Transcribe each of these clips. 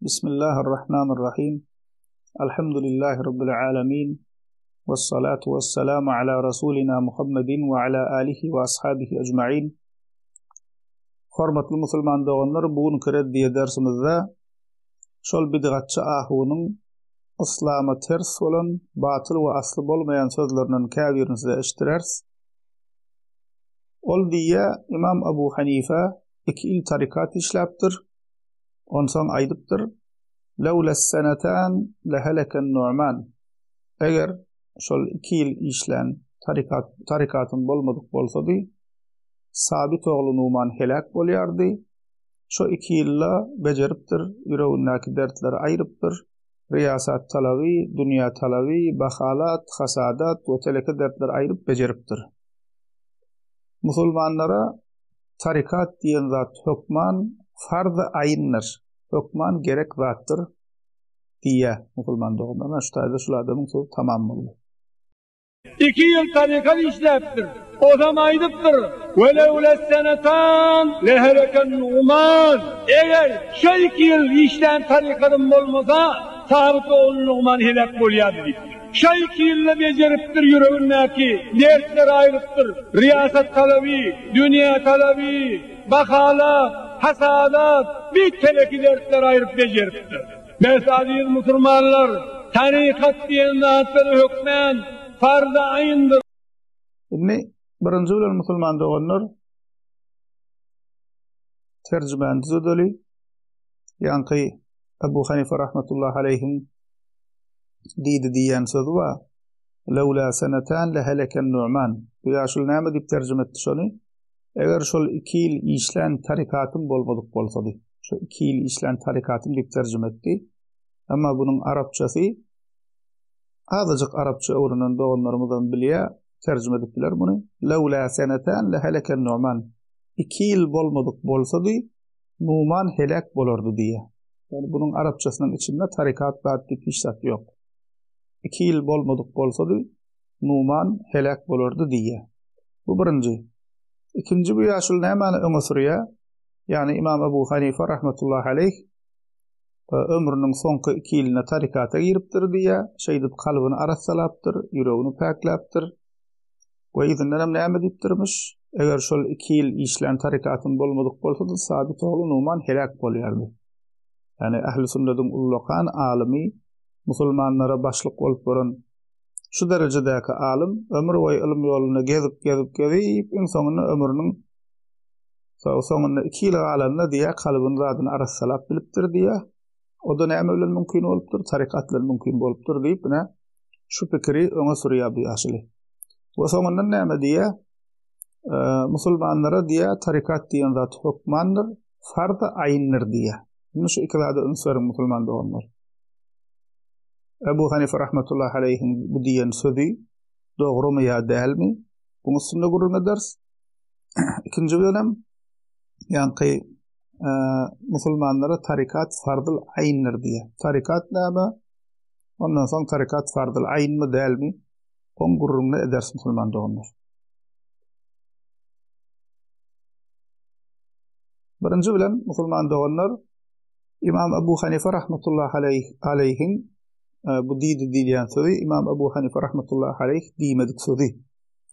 Bismillahirrahmanirrahim. Alhamdulillahi Rabbil alamin. Wassalatu wassalamu ala Rasulina Muhammedin we ala alihi we ashabihi ecmain. Hormatly musulman doganlar, bu günki reddiýe dersimizde şol bidgatçy ahunyň yslama ters bolan, batyl we asly bolmaýan sözlerinden käbirini size eşitdireris. Ol diýýär, Ymam Abu Hanife iki ýyl tarykat işläpdir. Onsoň aýdypdyr, Lewles-senetan leheleken-Nu'man. Eger şol iki ýyl işlän tarykat, tarykatym bolmadyk bolsady, Sabit ogly Numan heläk bolýardy. Şo iki ýylda bejeripdir, ýüregindäki dertleri aýrypdyr. Riýasat talaby, dünýä talaby, bahalat, hasadat we teleke dertleri aýryp bejeripdir. Musulmanlara tarykat diýen zat hökman farz-y aýndyr, hökman gerek zatdyr diýýär musulman doganlar. Mana şu taýda şul adamyň sözi tamam boldy. Iki ýyl tarykat işläpdir. Ozam aýdypdyr, Welewlessenetan leheleken Numan. Eger şo iki ýyl işlän tarykadym bolmasa, Sabyt ogly Nugman heläk bolýardy diýipdir. Şo iki ýylda bejeripdir ýüregindäki dertleri aýrypdyr. Riýasat talaby, dünýä talaby, bahalat, hasadat, bir teleki dertleri aýryp bejeripdir. Bes aziz musurmanlar, tarykat diýen zatlar hökmän farz-y aýndyr. Indi birinji bilen musulman doganlar terjimäni düzedeli. Ýaňky Ebu Hanife rahmetullahi aleýhiň diýdi diýýän sözi bar. Lewla senetan leheleken Nu'man. Bu ýaşuly näme diýip terjime etdi şony? Eger şol iki ýyl işlän tarikatym bolmadyk bolsady. Şo iki ýyl işlän tarikatym diýip terjime etdi. Emma bunuň arapçasy azajyk arapça öwrenen doganlarymyzam bilýär, terjime edip biler muny. Lewla senetan leheleken Nu'man. Iki ýyl bolmadyk bolsady, Numan heläk bolardy diýýär. Ýagny bunuň arapçasynyň içinde tarykat zat diýip hiç zat ýok. Iki ýyl bolmadyk bolsady, Numan heläk bolardy diýýär. Bu birinji. Ikinji bu ýaşuly nämäni öňe sürýär? Ýagny Ymam Ebu Hanife rahmetullahi aleýh ömrüniň soňky iki ýylynda tarykata giripdir diýýär. Şeýdip kalbyny arassalapdyr, ýüregini päkläpdir. We yzyndan hem näme diýipdirmiş? Eger şol iki ýyl işlän tarykatym bolmadyk bolsady, Sabit ogly Numan heläk bolýardy. Ýagny ähli sünnediň ullakan alymy, musulmanlara başlyk bolup boran şu derejedäki alym ömür boýy ylym ýolunda gezip, gezip, gezip, iň soňunda ömrüniň soňunda iki ýyl galanda diýýär, kalbyny zadyny arassalap bilipdir diýýär. O-da näme bilen mümkin bolupdyr? Tarykat bilen mümkin bolupdyr diýip, ine, şu pikiri öňe sürýär bu ýaşuly. We soňundan näme diýýär? Musulmanlara diýýär, tarykat diýen zat hökmandyr, farz-y aýndyr diýýär. Indi şu iki zada üns beriň musulman doganlar. Ebu Hanife rahmetullahi aleýhiň bu diýen sözi dogrumy ýa dälmi? Buň üstünde gürrüň ederis. Ikinji bilenem ýaňky musulmanlara tarykat farzyl aýndyr diýýär. Tarykat näme? Ondan soň tarykat farzyl aýnmy dälmi? Oň gürrüňini ederis musulman doganlar. Birinji bilen musulman doganlar Imam Abu Hanife rahmetullahi aleýhiň e, bu diýdi diýilýän sözi Imam Abu Hanife rahmetullahi aleýh diýmedik sözi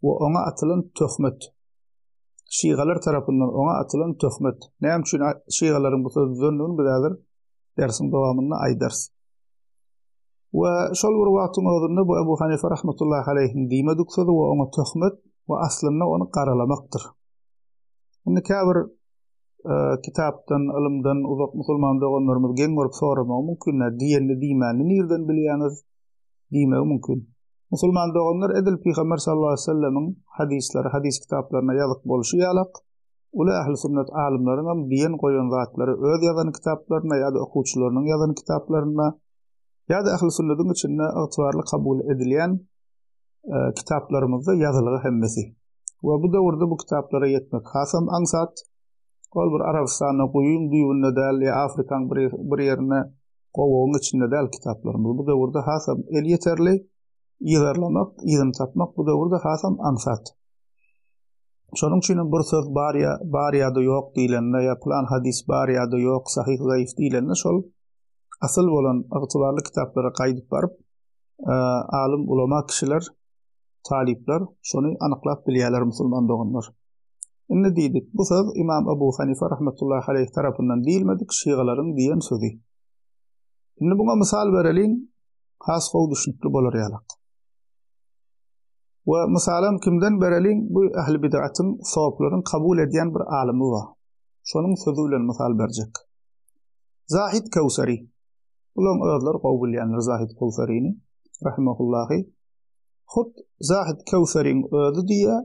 we oňa atylan töhmet. Şigalar tarapyndan oňa atylan töhmet. Näme üçin şigalaryň bu sözi düzendigini biz häzir dersiň dowamynda aýdarys. We şol bir wagtyň özünde bu Ebu Hanife rahmetullahi aleýhiň diýmedik sözi we oňa töhmet we aslynda ony garalamakdyr. Indi käbir e, kitapdan, ylymdan uzak musulman doganlarymyz geň görüp soramagy mümkin, diýenini diýmänini nirden bilýäňiz diýmegi mümkin. Musulman doganlar edil Pygamber sallallahu aleýhi we sellemiň hadyslary hadys kitaplaryna ýazyk bolşy ýalak, uly ähli sünnet alymlaryň hem diýen goýan zatlary öz ýazan kitaplarynda ýa-da okuwçylarynyň ýazan kitaplarynda ýa-da ähli sünnediň içinde ygtybarly kabul edilýän e, kitaplarymyzda ýazylgy hemmesi. We bu döwürde bu kitaplara ýetmek hasam aňsat. Ol bir Arabystanda guýyň düýbünde däl ýa Afrikaň bir, bir ýerinde gowagyň içinde däl kitaplarymyz. Bu döwürde hasam elýeterli, yzarlamak, yzyny tapmak bu döwürde hasam aňsat. Şonuň üçin hem bir söz bar ýa bar ýa-da ýok diýlende ýa pylan hadys bar ýa-da ýok, sahyh, zaif diýlende şol. asyl bolan ygtybarly kitaplara gaýdyp baryp, alym, ulama kişiler, talyplar şony anyklap bilýärler musulman doganlar. Indi diýdik, bu söz Imam Abu Hanife rahmetullahi aleýh tarapyndan diýilmedik şygalaryň diýen sözi. Indi buňa mysal bereliň, has gowy düşnükli bolar ýalak. We mysalam kimden bereliň, bu ähli bid'atyň soplaryň kabul edýän bir alymy bar. Şonuň sözi bilen mysal berjek. Zahid Kewseri. Bularyň özleri gowy bilýänler Zahid Kewserini, rahimahullahi. Hut Zahid Kewseriň özi diýýär,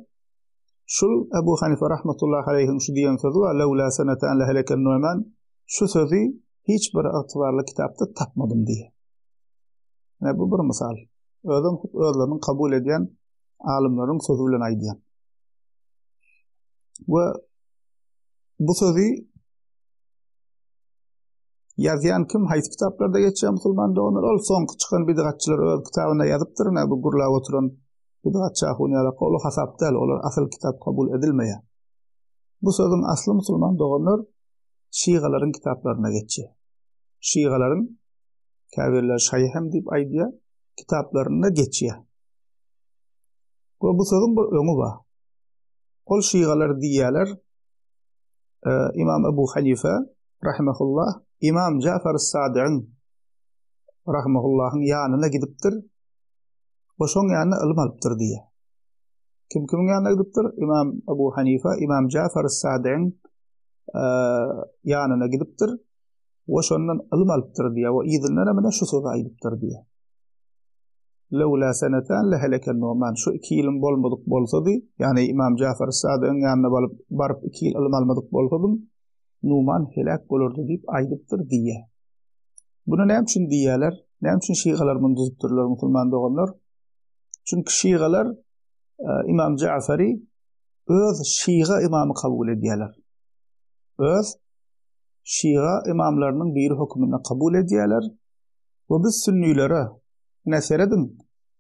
şul Ebu Hanife rahmetullahi aleýhiň şu diýen sözi bar, Lewla senetan leheleken Nu'man, şu sözi hiç bir ygtybarly kitapda tapmadym diýýär. Ine bu bir mysal. Özem hut özleriniň kabul edýän alymlaryň sözi bilen aýdýan. We bu sözi ýazýan kim, haýsy kitaplarda geçýär musulman doganlar, ol soňky çykan bidgatçylar öz kitabynda ýazypdyr, ine bu gürläp oturan bidgatçy ahun ýalak, ol hasap däl, olar asyl kitap kabul edilmeýär. Bu sözüň asly musulman doganlar şygalaryň kitaplarynda geçýär. Şygalaryň käbirleri şaýy hem diýip aýdýar, kitaplarynda geçýär. We bu sözüň bir öňi bar. Ol şygalar diýýärler, Imam Ebu Hanife rahimehullah Imam Jafar Sadygyň rahimehullahyň ýanyna gidipdir we şoň ýanynda ylym alypdyr diýýär. Kim kimiň ýanyna gidipdir? Imam Ebu Hanife Imam Jafar Sadygyň ýanyna gidipdir we şondan ylym alypdyr diýýär we yzyndan hem şu sözi aýdypdyr diýýär. Lewla senetan leheleken Numan, şu iki ýylym bolmadyk bolsady, ýagny Ymam Jafar Sadygyň ýanyna baryp, baryp iki ýyl ylym almadyk bolsadym, Numan heläk bolardy diýip aýdypdyr diýýär. Muny näme üçin diýýärler? Näme üçin şygalar muny düzüpdirler musulman doganlar? Çünki şygalar e, Ymam Jafary öz şyga ymamy kabul edýärler. Öz şyga ymamlarynyň biri hökmünde kabul edýärler. We biz sünnilere Ine, serediň,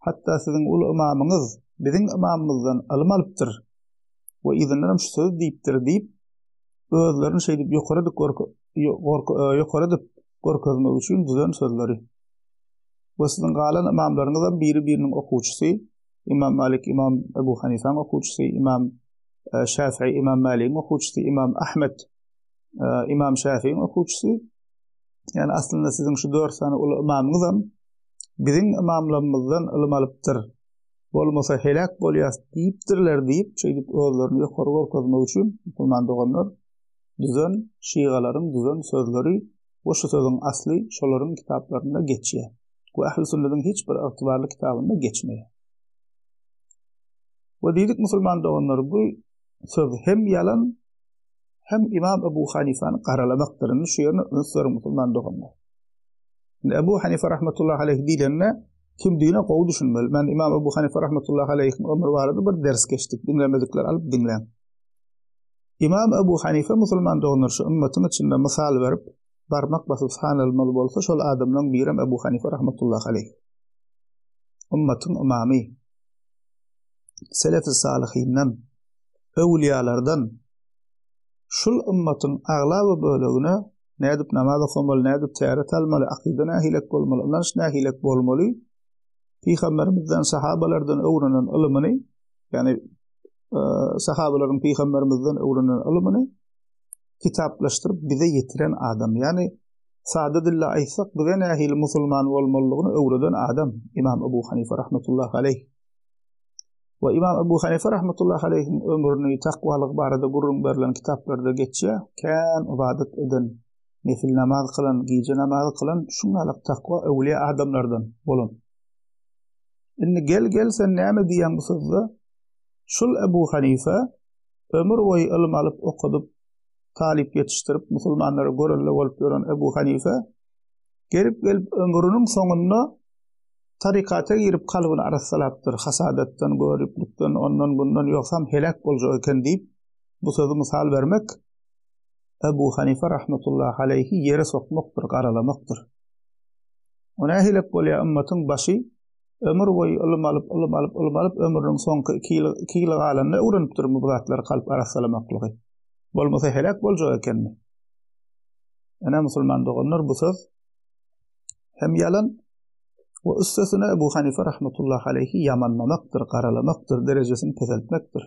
hatda siziň uly ymamyňyz biziň ymamymyzdan ylym alypdyr we yzyndanam şu sözi diýipdir diýip, özlerini şeýdip ýokary edip ýokary edip görkezmek üçin düzen sözleri. We siziň galan ymamlaryňyzam biri-biriniň okuwçysy, Ymam Malik Ymam Ebu Hanifäň okuwçysy, Ymam Şäfi'i Ymam Maligiň okuwçysy, Ymam Ahmet Ymam Şäfi'iň okuwçysy. Ýagny aslynda siziň şu dört sany uly ymamyňyzam biziň ymamlarymyzdan ylym alypdyr. Bolmasa heläk bolýas diýipdirler diýip, şeýdip özlerini ýokary görkezmek üçin musulman doganlar düzen şygalaryň düzen sözleri we şu sözüň asly şolaryň kitaplarynda geçýär. We ähli sünnediň hiç bir ygtybarly kitabynda geçmeýär. We diýdik musulman doganlar bu söz hem ýalan hem Imam Ebu Hanifany garalamakdyr. Indi şu ýerine üns beriň musulman doganlar. Indi Ebu Hanife rahmetullahi aleyh diýlende kimdigine gowy düşünmeli. Men Imam Ebu Hanife rahmetullahi aleyhiň ömri barada bir ders geçdik. Diňlemedikler alyp diňläň. Imam Ebu Hanife musulman doganlar şu ümmetin içinde mysal berip barmak basyp sanalmaly bolsa şol adamlaryň birem Ebu Hanife rahmetullahi aleyh. Ümmetin ymamy. Selefi salyhyndan, öwliýalardan şul ymmatyň aglaba bölegine nädip namaz okamaly, nädip täret almaly, akyda nähilek bolmaly, ynanç nähilek bolmaly, pygamberimizden, sahabalardan öwrenen ylymyny, ýagny e, sahabalaryň pygamberimizden öwrenen ylymyny kitaplaşdyryp bize ýetiren adam. Ýagny sada dilde aýtsak, bize nähili musulman bolmalydygyny öwreden adam Imam Abu Hanife rahmetullahi aleyh. We Imam Ebu Hanife rahmetullahi aleýhiň ömrüni, takwalygy barada gürrüň berlen kitaplarda geçýär. Kän ybadat eden, nefil namaz kylan, gije namazy kylan şuňňalak takwa öwliýa adamlardan bolan. Indi gel gel sen näme diýýäň bu sözde? Şul Ebu Hanife ömür boýy ylym alyp okadyp, talyp ýetişdirip musulmanlara görelde bolup ýören Ebu Hanife gelip gelip ömrüniň soňunda Tarykata girip kalbyny arassalapdyr, hasadatdan, göriplikden, ondan-bundan ýogsam heläk boljak eken diýip, bu sözi mysal bermek Ebu Hanife rahmetullahi aleýhi ýere sokmakdyr, garalamakdyr. O nähilek bolýar ymmatyň başy ömür boýy ylym alyp, ylym alyp, ylym alyp ömrüniň soňky iki ýyly, iki ýyly galanda öwrenipdirmi bu zatlary kalp arassalamaklygy. Bolmasa heläk boljak ekenmi? Ene musulman doganlar bu söz. Hem ýalan we üstesine Ebu Hanife rahmetullahi aleýhi ýamanlamakdyr, garalamakdyr, derejesini peseltmekdir.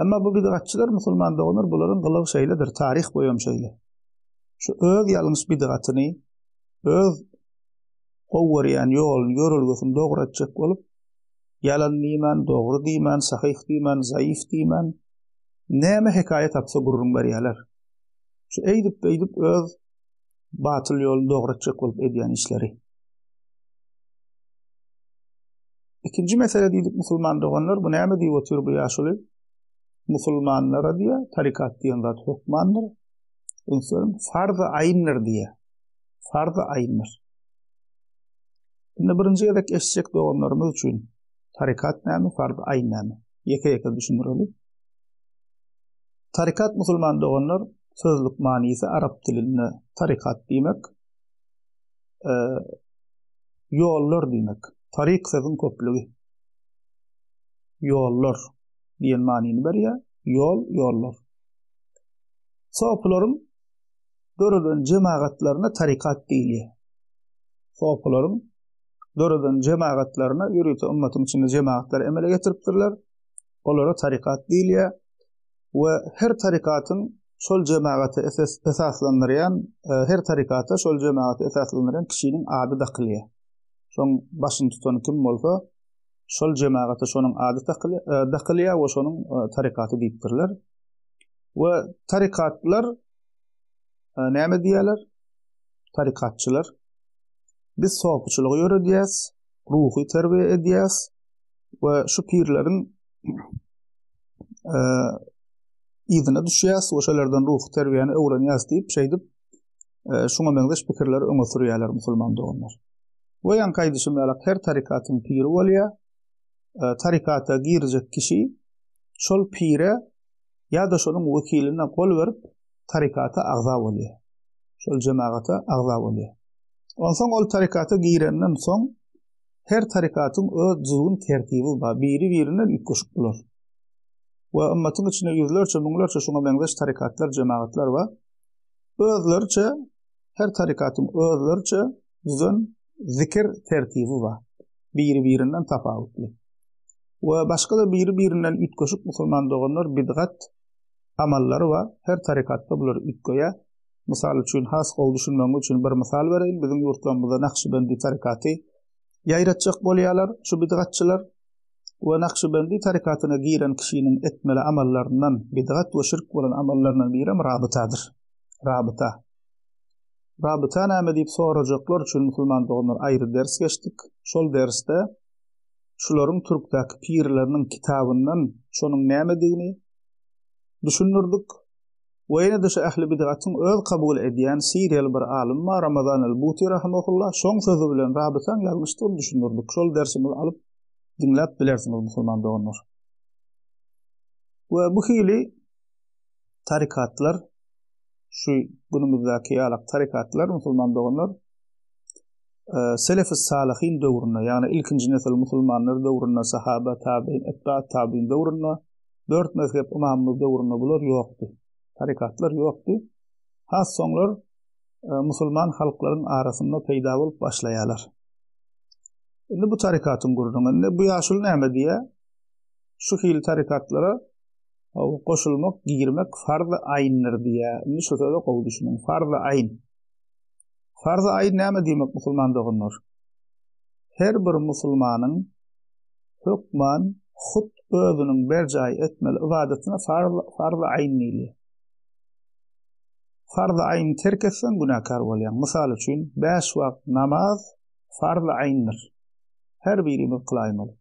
Emma bu bidgatçylar musulman doganlar bularyň gylygy şeýledir, taryh boýam şeýle. Şu öz ýalňyş bidgatyny, öz gowy görýän ýoluny, ýörelgesini dogry etjek bolup, ýalan diýmän, dogry diýmän, sahyh diýmän, zaif diýmän, näme hekaýa tapsa gürrüň berýärler. Şu eýdip-beýdip öz batyl ýoluny dogry etjek bolup edýän işleri. Ikinji mesele diýdik musulman doganlar, bu näme diýip otyr bu ýaşuly? Musulmanlara diýýär, tarikat diýen zat hökmandyr. Üns beriň, farz-y aýndyr diýýär. Farz-y aýndyr. Indi birinji gezek eşitjek doganlarymyz üçin tarikat näme, farz-y aýn näme? Ýeke-ýeke düşündireli. Tarikat musulman doganlar sözlük manysy arap dilinde tarikat diýmek, e, ýollar diýmek. Tarik sözüň köplügi. Ýollar diýen manyny berýär. Ýol, ýollar. Sopularyň döreden jemagatlaryna tarikat diýilýär. Sopularyň döreden jemagatlaryna ýörite ümmatyň içinde jemagatlar emele getiripdirler. Olara tarikat diýilýär we her tarikatyň şol jemagaty esaslandyrýan, e, her tarikata şol jemagaty esaslandyrýan kişiniň ady dakylýar. Şoň başyny tutan kim bolsa, şol jemagata şonuň ady e, dakylýar we şonuň e, tarikaty diýipdirler. We tarikatlar näme diýýärler? Tarikatçylar biz sopuçylygy ýöredýäs, ruhy terbiýe edýäs we şu pirleriň yzyna düşýäs we şolardan ruhy terbiýäni öwrenýäs diýip, şeýdip şuňa meňzeş pikirleri öňe sürýärler musulman doganlar. We ýaňky aýdyşym ýaly her tarikatyň piri bolýar. Tarikata girjek kişi şol pire ýa-da şonuň wekiline gol berip tarikata agza bolýar. Şol jemagata agza bolýar. Onsoň ol tarikata girenden soň Her tarikatyň öz düzgün tertibi bar, biri-birinden üýtgeşik bular. We ymmatyň içinde ýüzlerçe, müňlerçe şuňa meňzeş tarikatlar, jemagatlar bar. Özleriçe, her tarikatyň özleriçe düzen zikir tertibi bar. Biri-birinden tapawutly. We başga-da biri-birinden üýtgeşik musulman doganlar bidgat amallary bar. Her tarikatda bular üýtgeýär. Mysal üçin, has gowy düşünmegiňiz üçin bir mysal bereýin, biziň ýurtlarymyzda Nakşibendi tarikaty ýaýratjak bolýarlar şu bidgatçylar we Nakşibendi tarikatyna giren kişiniň etmeli amallaryndan, bidgat we şirk bolan amallaryndan birem rabytadyr. Rabyta. Rabyta näme diýip sorajaklar üçin musulman doganlar aýry ders geçdik. Şol dersde şularyň türkdäki pirleriniň kitabyndan şonuň nämedigini düşündirdik. We ýene-de şu ähli bidgatyň öz kabul edýän siriýaly bir alym bar, Ramazan el-Buti rahimehullah, şoň sözi bilen rabytaň ýalňyşdygyny düşündirdik. Şol dersimizi alyp diňläp bilersiňiz musulman doganlar. We bu hili tarikatlar şu günümizdäki ýalak tarikatlar musulman doganlar e, selefi salihin döwründe, ýagny ilkinji nesil musulmanlar döwründe, sahaba, tabiin, etba tabiin döwründe Dört mezhep ymamymyz döwründe bular ýokdy. Tarikatlar ýokdy. Has soňlar e, musulman halklaryň arasynda peýda bolup başlaýarlar. Indi bu tarikatyň gürrüňi. Indi bu ýaşuly näme diýýär? Şu hili tarikatlara goşulmak, girmek farz-y aýndyr diýýär. Indi şu söze gowy düşüniň. Farz-y aýn. Farz-y aýn näme diýmek musulman doganlar? Her bir musulmanyň hökman hut özüniň berjaý etmeli ybadatyna farz-y aýn diýilýär. Farz-y aýny terk etseň günäkär bolýaň. Mysal üçin, bäş wagt namaz farz-y aýndyr. Her birimiz kylaýmaly.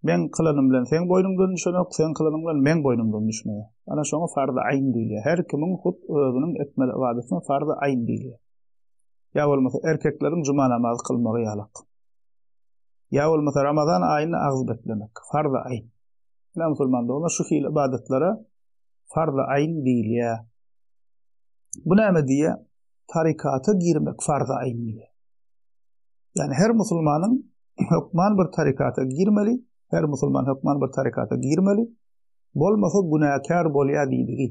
Meň kylanym bilen seň boýnuňdan düşenok, seň kylanyň bilen meň boýnumdan düşmeýär. Ana şoňa farz-y aýn diýilýär. Her kimiň hut özüniň etmeli ybadatyna farz-y aýn diýilýär. Ýa bolmasa erkekleriň juma namazy kylmagy ýalak. Ýa bolmasa Ramazan aýynda agyz beklemek, farz-y aýn. Ine musulman doganlar şu hili ybadatlara farz-y aýn diýilýär. Bu näme diýýär? Tarikata girmek farz-y aýn diýýär. Ýagny her musulmanyň hökman bir tarikata girmeli, her musulman hökman bir tarikata girmeli. Bolmasa günäkär bolýar diýdigi.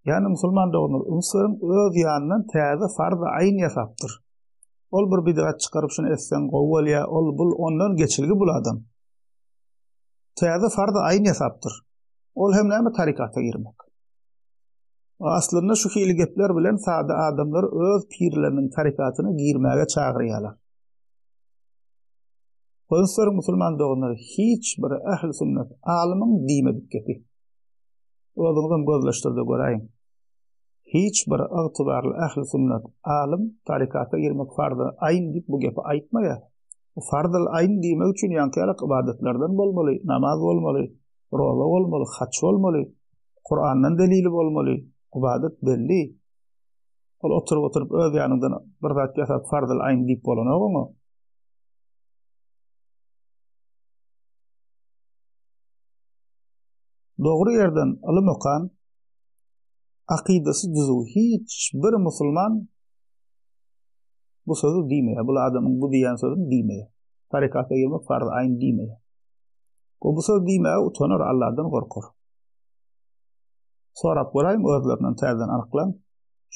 Ýagny musulman doganlar üns beriň öz ýanyndan täze farz-y aýn ýasapdyr. Ol bir bidgat çykaryp şuny etseň gowy bolýa ol bul ondan geçilgi bul adam. Täze farz-y aýn ýasapdyr. Ol hem näme tarikata girmek. Aslynda şu hili gepler bilen sada adamlar öz pirleriniň tarikatyna girmäge çagyrýarlar. Üns beriň musulman doganlar hiç bir ähli sünnet alymyň diýmedik gepi. Özüňizem gözleşdirde göräýiň. Hiç bir ygtybarly ähli sünnet alym tarikata girmek farzy aýn diýip bu gepi aýtmaýar. Farzyl aýn diýmek üçin ýaňky ýalak ybadatlardan bolmaly, namaz bolmaly, roza bolmaly, haç bolmaly, Kurandan delili bolmaly, ybadat belli. Ol oturyp-oturyp öz ýanyňdan bir zat ýasap farzyl aýn diýip bolanok oňa. Dogry ýerden ylym okan, akydasy düzüw hiç bir musulman bu sözi diýmeýär. Bul adamyň bu diýýän sözüni diýmeýär. Tarikata girmek farz aýn diýmeýär. O bu söz diýmäge utanar, Allahdan gorkar. Sorap göräýiň özlerinden täzeden anyklaň.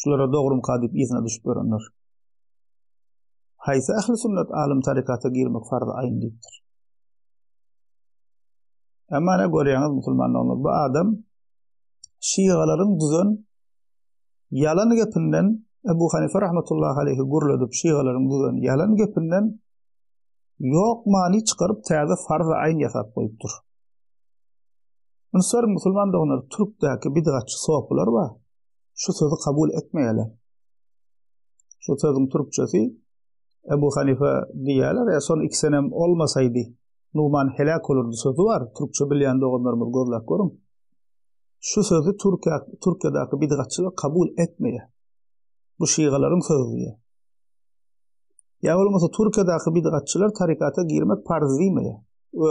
Şulara dogrumyka diýip yzyna düşüp ýörenler. Haýsy ähli sünnet alym tarikata girmek farz aýn diýipdir. Emma ne görýäňiz musulman doganlar, bu adam şygalaryň düzen ýalan gepinden Ebu Hanife rahmetullahi aleyhi gürledip şygalaryň düzen ýalan gepinden ýok many çykaryp täze farz aýn ýasap goýupdyr. Ünsler musulman doganlar türkdäki bidgatçy sopylar bar. Şu sözi kabul etmeýärler. Şu sözüň türkçesi Ebu Hanife diýýärler, e, son iki senem olmasaydy Numan heläk bolardy sözi bar. Türkçe bilýän doganlarymyz gözläp görüň. Şu sözi Türkiýe Türkiýedäki bidgatçylar kabul etmeýär. Bu şygalaryň sözi diýýär. Ýa bolmasa Türkiýedäki bidgatçylar tarikata girmek parz diýmeýär.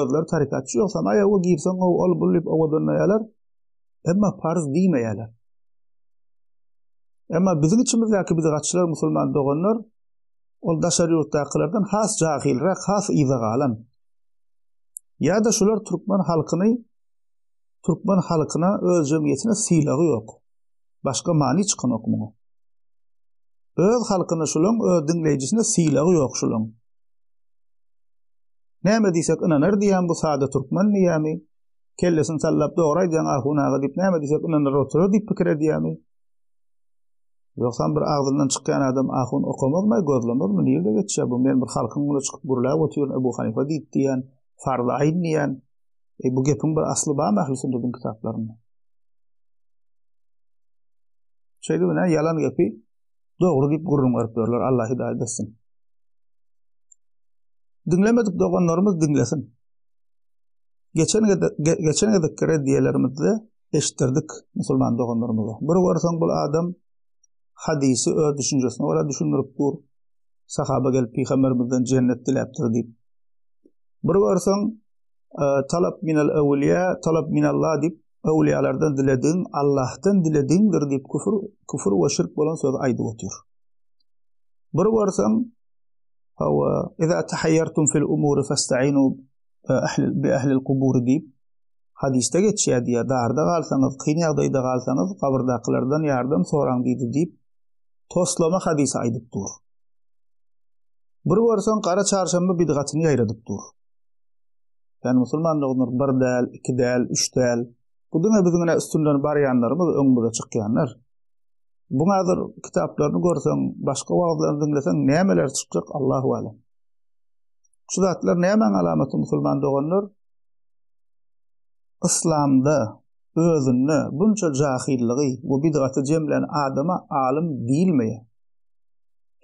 Özleri tarikatçy ýogsam aý owa girseň gowy ol bul diýip owadanlaýarlar. Emma parz diýmeýärler. Emma biziň içimizdäki bidgatçylar musulman doganlar Ol daşary ýurtdakylardan has jahylrak, has yza galan. Ýa-da şular türkmen halkyny türkmen halkyna öz jemgyýetine sylagy ýok. Başga many çykanok muňa. Öz halkyna şulaň öz diňleýjisine sylagy ýok şulaň. Näme diýsek ynanar diýýän bu sada türkmen diýýämi? Kellesini sallap dogry aýdýaň ahun aga diýip näme diýsek ynanar oturar diýip pikir edýämi? Ýogsam bir agzyndan çykýan adam ahun okamazmy, gözlemezmi, nirde geçýär bu? Men bir halkyň öňüne çykyp gürläp otyryn, Ebu Hanifa diýip diýýän, farz aýn diýýän. Eý, bu gepiň bir asly barmy ähli sünnediň kitaplarynda? Şeýdip ine ýalan gepi dogry diýip gürrüň berip ýörler. Allah hidaýat etsin. Diňlemedik doganlarymyz diňlesin. Geçen geçen gezekki reddiýelerimizde eşitdirdik musulman doganlarymyza. Bir görseň bul adam hadysy öz düşünjesine görä düşündirip dur. Sahaba gelip pygamberimizden jennet diläpdir diýip. Bir görseň e, talap minel öwliýa, talap minallah diýip öwliýalardan diledigiň Allahdan diledigiňdir diýip küfür küfür we şirk bolan sözi aýdyp otyr. Bir görseň hawa iza tahayyartum fil umuri fasta'inu bi ahlil kubur diýip hadysda geçýär diýýär. Darda galsaňyz, kyn ýagdaýda galsaňyz, gabyrdakylardan ýardam soraň diýdi diýip, toslama hadysy aýdyp dur. Bir görseň gara çarşamba bidgatyny ýaýradyp dur. Ýani musulman doganlar bir däl, iki däl, üç däl. Bu diňe biziň ine üstünden barýanlarymyz, öňümize çykýanlar. Bu häzir kitaplaryny görseň, başga wagyzlaryny diňleseň nämeler çykjak Allahu alem. Şu zatlar nämäň alamaty musulman doganlar? Yslamda özünde bunça jahyllygy we bidgaty jemlän adama alym diýilmeýär.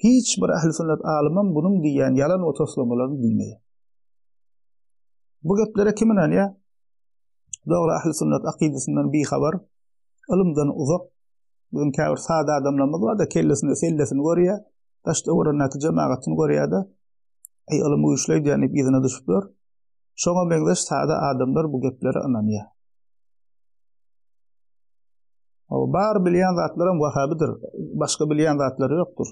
Hiç bir ähli sünnet alymam bunuň diýýän ýalan we toslamalaryny diýmeýär. Bu geplere kim ynanýar? Dogry ähli sünnet akydasyndan bihabar, ylymdan uzak biziň käbir sada adamlarymyz bar-da kellesinde sellesini görýär, daş-töweregindäki jemagatyny görýär-de, Eý, ylym güýçli aýdýan diýip yzyna düşüp ýör. Şoňa meňzeş sada adamlar bu geplere ynanýar. O bar bilýän zatlaram wahabydyr. Başga bilýän zatlary ýokdur.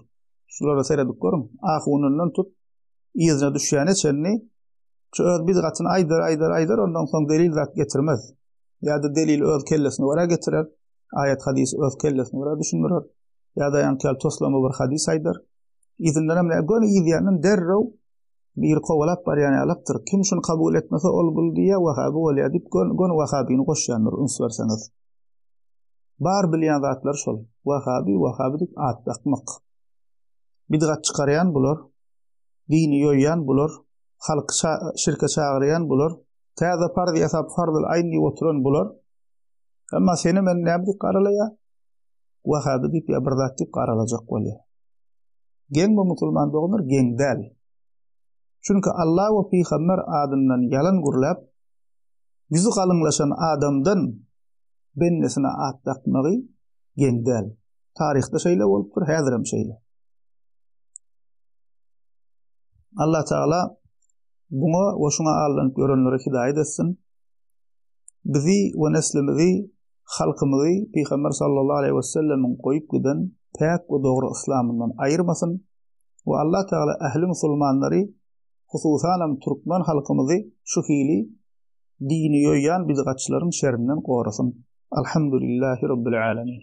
Şulara seredip görüň. Ahunyndan tut, yzyna düşýäne çenli şu öz bidgatyny aýdar, aýdar, aýdar, ondan soň delil zat getirmez. Ýa-da delili öz kellesine görä getirer. Aýat-hadysy öz kellesine görä düşündirer. Ýa-da ýaňky ýaly toslama bir hadys aýdar. Yzyndanam näme, göni yzýandan derrew biri kowalap barýan ýalakdyr. Kim şuny kabul etmese, ol bul diýýär, wahaby bolýar diýip, göni wahabyny goşýandyr, üns berseňiz. Bar bilýän zatlary şol. Wahaby, wahaby diýip at dakmak. Bidgat çykarýan bular, dini ýoýýan bular, halky şirke çagyrýan bular, täze parz ýasap farzul aýn diýip oturan bular. Emma seni men näme diýip garalaýar? Wahaby diýip ýa bir zat diýip garalajak bolýar. Geň bu musulman doganlar geň däl. Çünki Allah we pygamber adyndan ýalan gürläp, ýüzi galyňlaşan adamdan bendesine at dakmagy geň däl. Taryhda şeýle bolupdyr, häzirem şeýle. Allah Teala buňa we şuňa aldanyp ýörenlere hidaýat etsin. Bizi we neslimizi, halkymyzy Pygamber sallallahu aleýhi we sellemiň goýup giden päk we dogry yslamyndan aýyrmasyn we Allah Teala ähli musulmanlary, hususanam türkmen halkymyzy şu hili dini ýoýýan bidgatçylaryň şerinden gorasyn. Alhamdulillahi Rabbil Alemin.